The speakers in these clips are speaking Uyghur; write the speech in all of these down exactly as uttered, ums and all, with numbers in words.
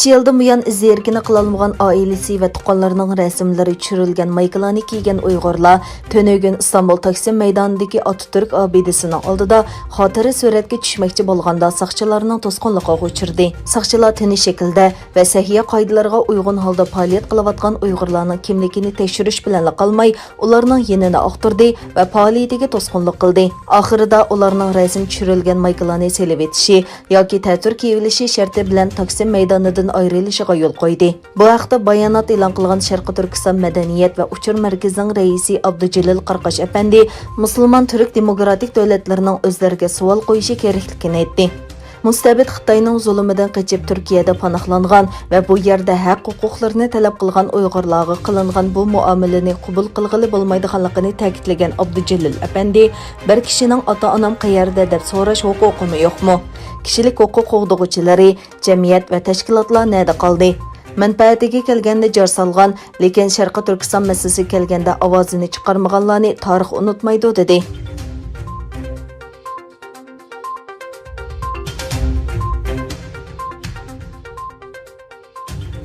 ئۈچ يىلدىن بۇيان ئىز-دېرىكىنى قىلالمىغان ئائىلىسى ۋە تۇغقانلىرىنىڭ رەسىملىرى چۈشۈرۈلگەن مايكىلارنى كىيگەن ئۇيغۇرلار تۈنۈگۈن ئىستانبۇل تاكسىم مەيدانىدىكى ئاتاتۈرك ئابىدىسىنىڭ ئالدىدا خاتىرە سۈرەتكە چۈشمەكچى بولغاندا ساقچىلارنىڭ توسقۇنلۇقىغا ئۇچرىدى. ساقچىلار تىنچ شەكىلدە ۋە سەھىيە قائىدىلىرىغا ئۇيغۇن ھالدا پائالىيەت قىلىۋاتقان ئۇيغۇرلارنىڭ كىملىكىنى تەكشۈرۈش بىلەنلا قالماي، ئۇلارنىڭ يېنىنى ئاختۇردى ۋە پائالىيىتىگە توسقۇنلۇق قىلدى. ئاخىرىدا ئۇلارنىڭ رەسىم چۈشۈرۈلگەن مايكىلارنى سېلىۋېتىشى ياكى تەتۈر كىيىۋېلىشى شەرتى بىلەن تاكسىم مەيدانىدىن ئايرىلىشىغا يول قويدى. بۇ ھەقتە بايانات ئېلان قىلغان شەرقىي تۈركىستان مەدەنىيەت ۋە ئۇچۇر مەركىزىنىڭ رەئىسى ئابدۇجېلىل قاراقاش ئەپەندى مۇسۇلمان تۈرك دېموكراتىك دۆلەتلىرىنىڭ ئۆزلىرىگە سوئال قويۇشى كېرەكلىكىنى ئېيتتى. مۇستەبىت خىتاينىڭ زۇلۇمىدىن قېچىپ تۈركىيەدە پاناھلانغان ۋە بۇ يەردە ھەق-ھوقۇقلىرىنى تەلەپ قىلغان ئۇيغۇرلارغا قىلىنغان بۇ مۇئامىلىنى قوبۇل قىلغىلى بولمايدىغانلىقىنى تەكىتلىگەن ئابدۇجېلىل ئەپەندى، بىر كىشىنىڭ ئاتا-ئانام قەيەردە دەپ سوراش ھوقۇقىمۇ يوقمۇ؟ كىشىلىك ھوقۇق قوغدىغۇچىلىرى، جەمئىيەت ۋە تەشكىلاتلار نەدە قالدى؟ مەنپەئەتىگە كەلگەندە جار سالغان، لېكىن شەرقىي تۈركىستان مەسىلىسىگە كەلگەندە ئاۋازىنى چىقارمىغانلارنى تارىخ ئۇنتۇمايدۇ، دېدى.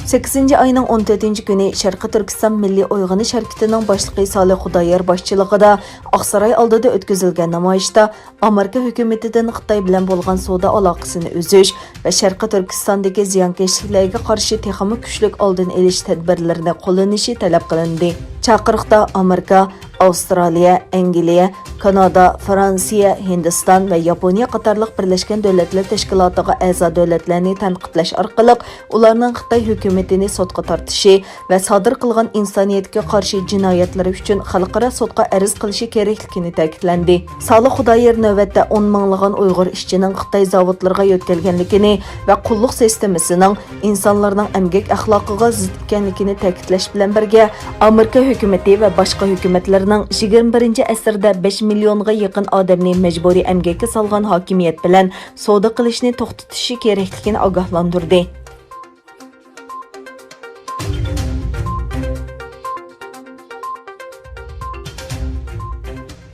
سەككىزىنچى ئاينىڭ ئون تۆتىنچى كۈنى شەرقىي تۈركىستان مىللىي ئويغىنىش ھەرىكىتىنىڭ باشلىقى سالىھ خۇدايار باشچىلىقىدا ئاقساراي ئالدىدا ئۆتكۈزۈلگەن نامايىشتا ئامېرىكا ھۆكۈمىتىدىن خىتاي بىلەن بولغان سودا ئالاقىسىنى ئۈزۈش ۋە شەرقىي تۈركىستاندىكى زىيانكەشلىكلەرگە قارشى تېخىمۇ كۈچلۈك ئالدىنى ئېلىش تەدبىرلىرىنى قوللىنىشى تەلەپ قىلىندى. چاقىرىقتا ئامېرىكا، ئاۋسترالىيە، ئەنگلىيە، كانادا، فرانسىيە، ھىندىستان ۋە ياپونىيە قاتارلىق بىرلەشكەن دۆلەتلەر تەشكىلاتىغا ئەزا دۆلەتلەرنى تەنقىدلەش ئارقىلىق، ئۇلارنىڭ خىتاي ھۆكۈمىتىنى سوتقا تارتىشى ۋە سادىر قىلغان ئىنسانىيەتكە قارشى جىنايەتلىرى ئۈچۈن خەلقئارا سوتقا ئەرز قىلىشى كېرەكلىكىنى تەكىتلەندى. سالىھ خۇدايار نۆۋەتتە ئون مىڭلىغان ئۇيغۇر ئىشچىنىڭ خىتاي زاۋۇتلىرىغا يۆتكەلگەنلىكىنى ۋە قۇللۇق سىستېمىسىنىڭ ئىنسانلارنىڭ ئەمگەك ئەخلاقىغا زىت ئىكەنلىكىنى تەكىتلەش بىلەن بىرگە، ئامېرىكا ھۆكۈمىتى ۋە باشقا ھۆكۈمەتلەرنىڭ يىگىرمە بىرىنچى ئەسىردە بەش مىليونغا يېقىن ئادەمنى مەجبۇرىي ئەمگەككە سالغان ھاكىمىيەت بىلەن سودا قىلىشنى توختىتىشى كېرەكلىكىنى ئاگاھلاندۇردى.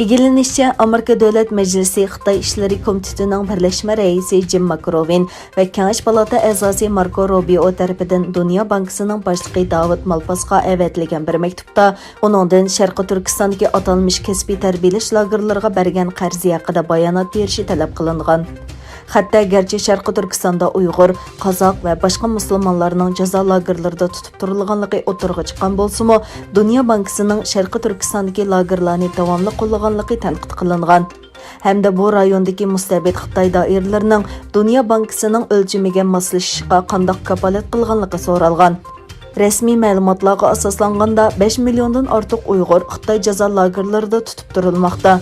ئىگىلىنىشىچە، ئامېرىكا دۆلەت مەجلىسى خىتاي ئىشلىرى كومىتېتىنىڭ بىرلەشمە رەئىسى جىم ماكروۋىن ۋە كېڭەش پالاتا ئەزاسى ماركو روبىئو تەرىپىدىن دۇنيا بانكىسىنىڭ باشلىقى داۋىد مالپاسقا ئەۋەتىلگەن بىر مەكتۇپتا، ئۇنىڭدىن شەرقىي تۈركىستاندىكى ئاتالمىش كەسپىي تەربىيەلەش لاگېرلىرىغا بەرگەن قەرزى ھەققىدە بايانات بېرىشى تەلەپ قىلىنغان. خەتتە گەرچە شەرقىي تۈركىستاندا ئۇيغۇر، قازاق ۋە باشقا مۇسۇلمانلارنىڭ جازا لاگېرلىرىدا تۇتۇپ تۇرۇلغانلىقى ئوتتۇرىغا چىققان بولسىمۇ، دۇنيا بانكىسىنىڭ شەرقىي تۈركىستاندىكى لاگېرلارنى داۋاملىق قوللىغانلىقى تەنقىد قىلىنغان. ھەمدە بۇ رايوندىكى مۇستەبىت خىتاي دائىرىلىرىنىڭ دۇنيا بانكىسىنىڭ ئۆلچىمىگە ماسلىشىشىغا قانداق كاپالەت قىلغانلىقى سورالغان. رەسمىي مەلۇماتلارغا ئاساسلانغاندا، بەش مىليوندىن ئارتۇق ئۇيغۇر خىتاي جازا لاگېرلىرىدا تۇتۇپ تۇرۇلماقتا.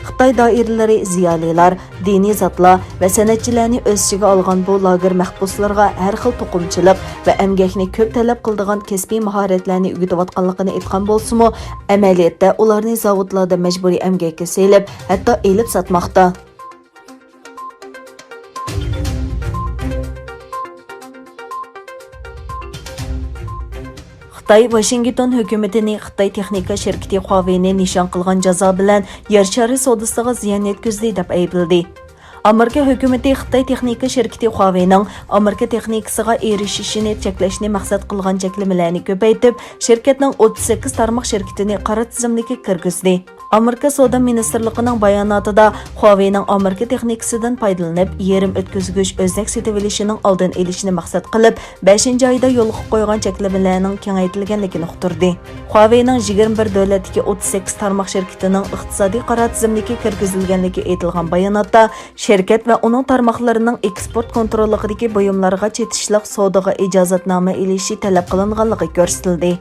خىتاي دائىرىلىرى زىيالىيلار، دىنىي زاتلار ۋە سەنئەتچىلەرنى ئۆز ئىچىگە ئالغان بۇ لاگېر مەھبۇسلىرىغا ھەر خىل توقۇمىچىلىق ۋە ئەمگەكنى كۆپ تەلەپ قىلىدىغان كەسپىي ماھارەتلەرنى ئۆگىتىۋاتقانلىقىنى ئېيتقان بولسىمۇ، ئەمەلىيەتتە ئۇلارنى زاۋۇتلاردا مەجبۇرىي ئەمگەككە سېلىپ، ھەتتا ئېلىپ ساتماقتا. خىتاي ۋاشىنگتون ھۆكۈمىتىنى خىتاي تېخنىكا شىركىتى خۇاۋېينى نىشان قىلغان جازا بىلەن يەر شارى سودىسىغا زىيان يەتكۈزدى دەپ ئەيىبلىدى. ئامېرىكا ھۆكۈمىتى خىتاي تېخنىكا شىركىتى خۇاۋېينىڭ ئامېرىكا تېخنىكىسىغا ئېرىشىشىنى چەكلەشنى مەقسەت قىلغان چەكلىمىلەرنى كۆپەيتىپ، شىركەتنىڭ ئوتتۇز سەككىز تارماق شىركىتىنى قارا تىزىملىككە كىرگۈزدى. ئامېرىكا سودا مىنىستىرلىقىنىڭ باياناتىدا، خۇاۋېينىڭ ئامېرىكا تېخنىكىسىدىن پايدىلىنىپ، يېرىم ئۆتكۈزگۈچ ئۆزەك سېتىۋېلىشىنىڭ ئالدىنى ئېلىشنى مەقسەت قىلىپ، بەشىنچى ئايدا يولغا قويغان چەكلىمىلەرنىڭ كېڭەيتىلگەنلىكىنى ئۇقتۇردى. خۇاۋېينىڭ يىگىرمە بىر دۆلەتتىكى ئوتتۇز سەككىز تارماق شىركىتىنىڭ ئىقتىسادىي قارا تىزىملىككە كىرگۈزۈلگەنلىكى ئېيتىلغان باياناتتا، شىركەت ۋە ئۇنىڭ تارماقلىرىنىڭ ئېكسپورت كونتروللۇقىدىكى بۇيۇملارغا چېتىشلىق سودىغا ئىجازەتنامە ئېلىشى تەلەپ قىلىنغانلىقى كۆرسىتىلدى.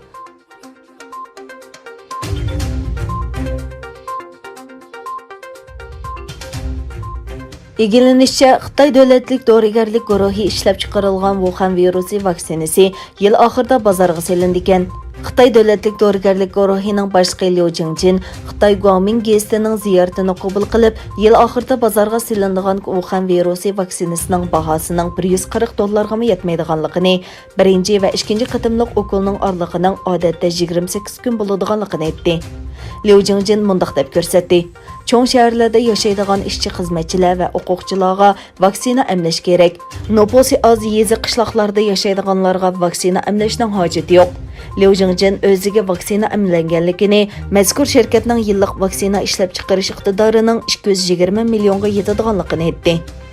ئىگىلىنىشىچە، خىتاي دۆلەتلىك دورىگەرلىك گۇرۇھى ئىشلەپچىقىرىلغان ۋۇخەن ۋىرۇسى ۋاكسىنىسى يىل ئاخىرىدا بازارغا سېلىنىدىكەن. خىتاي دۆلەتلىك دورىگەرلىك گۇرۇھىنىڭ باشلىقى ليۇ جىڭجىن خىتاي گۇاڭمىڭ گېزىتىنىڭ زىيارىتىنى قوبۇل قىلىپ، يىل ئاخىرىدا بازارغا سېلىنىدىغان ۋۇخەن ۋىرۇسى ۋاكسىنىسىنىڭ باھاسىنىڭ بىر يۈز قىرىق دوللارغىمۇ يەتمەيدىغانلىقىنى، بىرىنچى ۋە ئىككىنچى قېتىملىق ئوكۇلنىڭ ئارىلىقىنىڭ ئادەتتە يىگىرمە سەككىز كۈن بولىدىغانلىقىنى ئېيتتى. ليۇ جىڭجىن مۇنداق دەپ كۆرسەتتى، چوڭ شەھەرلەردە ياشايدىغان ئىشچى-خىزمەتچىلەر ۋە ئوقۇغۇچىلارغا ۋاكسىنا ئەملەش كېرەك. نوپۇسى ئاز يېزا-قىشلاقلاردا ياشايدىغانلارغا ۋاكسىنا ئەملەشنىڭ ھاجىتى يوق. ليۇ جىڭجىن ئۆزىگە ۋاكسىنا ئەملەنگەنلىكىنى، مەزكۇر شىركەتنىڭ يىللىق ۋاكسىنا ئىشلەپچىقىرىش ئىقتىدارىنىڭ ئىككى يۈز يىگىرمە مىليونغا يېتىدىغانلىقىنى ئېيتتى.